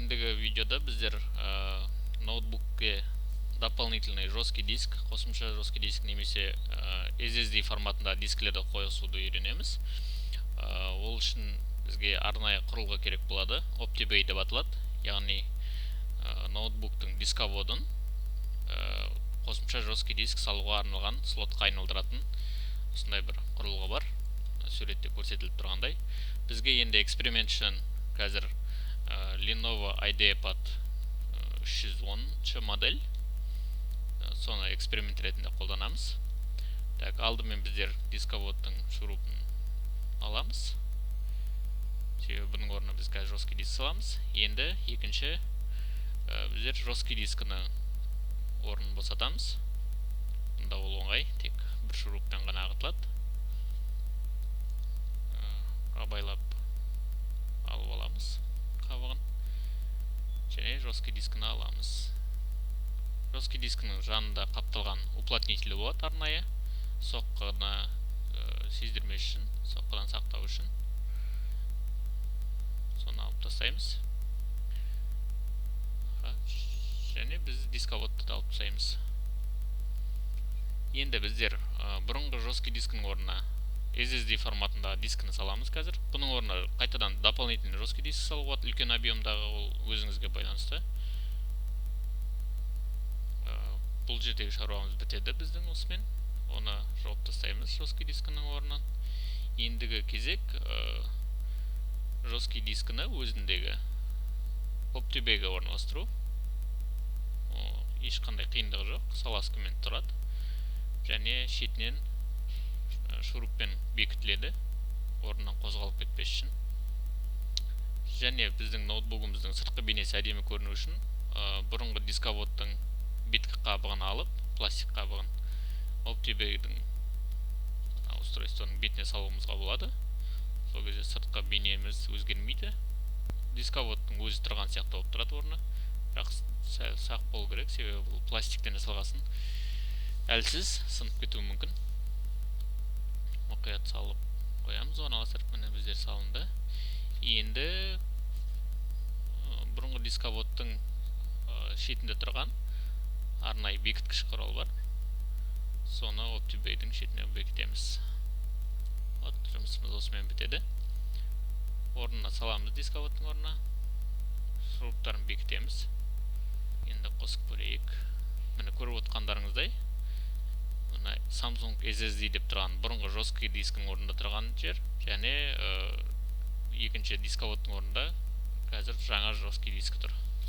Ендігі видеода біздер ноутбукке дополнительный жесткий диск, қосымша жесткий диск немесе SSD форматында дискілерді қосуды үйренеміз. Ол үшін бізге арнайы құрылғы керек болады, OptiBay деп аталады, яғни ноутбуктың дисководын қосымша жесткий диск салуға арналған слотқа айналдыратын осындай бір құрылғы бар, суретте көрсетіліп тұрғандай. Бізге енді эксперимент үшін қазір Lenovo IdeaPad 310 модель, соны эксперимент ретінде қолданамыз. Так, алдымен біздер дисководтың шурупын аламыз, себебі бұның орнына біз қазір жесткий диск саламыз. Енді екінші, біздер жесткий дискіні орнын босатамыз. Бұнда ол оңай, тек бір шуруппен ғана ағытылады. Абайлап алып аламыз қабығын және жесткий дискіні аламыз. Жесткий дискінің жанында қапталған уплотнителі болады арнайы, соққыны сездірмес үшін, соққыдан сақтау үшін. Соны алып тастаймыз. Және біз дисководты да алып тастаймыз. Енді біздер бұрынғы жесткий дискінің орнына SSD форматындағы дискіні саламыз қазір. Бұның орнына қайтадан дополнительный жесткий диск салуға болады, үлкен объемдағы, ол өзіңізге байланысты. Бұл жердегі шаруамыз бітеді біздің осымен. Оны жауып тастаймыз жесткий дискінің орнын. Ендігі кезек жесткий дискіні өзіндегі OptiBay-ге орналастыру. Ешқандай қиындығы жоқ, салазкамен тұрады және шетінен шуруппен бекітіледі, орнынан қозғалып кетпес үшін. Және біздің ноутбугымыздың сыртқы бейнесі әдемі көріну үшін бұрынғы дисководтың беткі қабығын алып, пластик қабығын OptiBay-дің устройствоның бетіне салуымызға болады. Сол кезде сыртқы бейнеміз өзгермейді, дисководтың өзі тұрған сияқты болып тұрады орны. Бірақ сәл сақ болу керек, себебі бұл пластиктен жасалғасын әлсіз, сынып кетуі мүмкін. Мұқият салып қоямыз, орналастырып. Міне, біздер салынды. Енді бұрынғы дисководтың шетінде тұрған арнайы бекіткіш құрал бар, соны OptiBay-дің шетіне бекітеміз. Вот, жұмысымыз осымен бітеді. Орнына саламыз, дисководтың орнына шуруптарын бекітеміз. Енді қосып көрейік. Міне, көріп отқандарыңыздай, мына Samsung SSD деп тұрған бұрынғы жесткий дискінің орнында тұрған жер және екінші дисководтың орнында қазір жаңа жесткий диск тұр.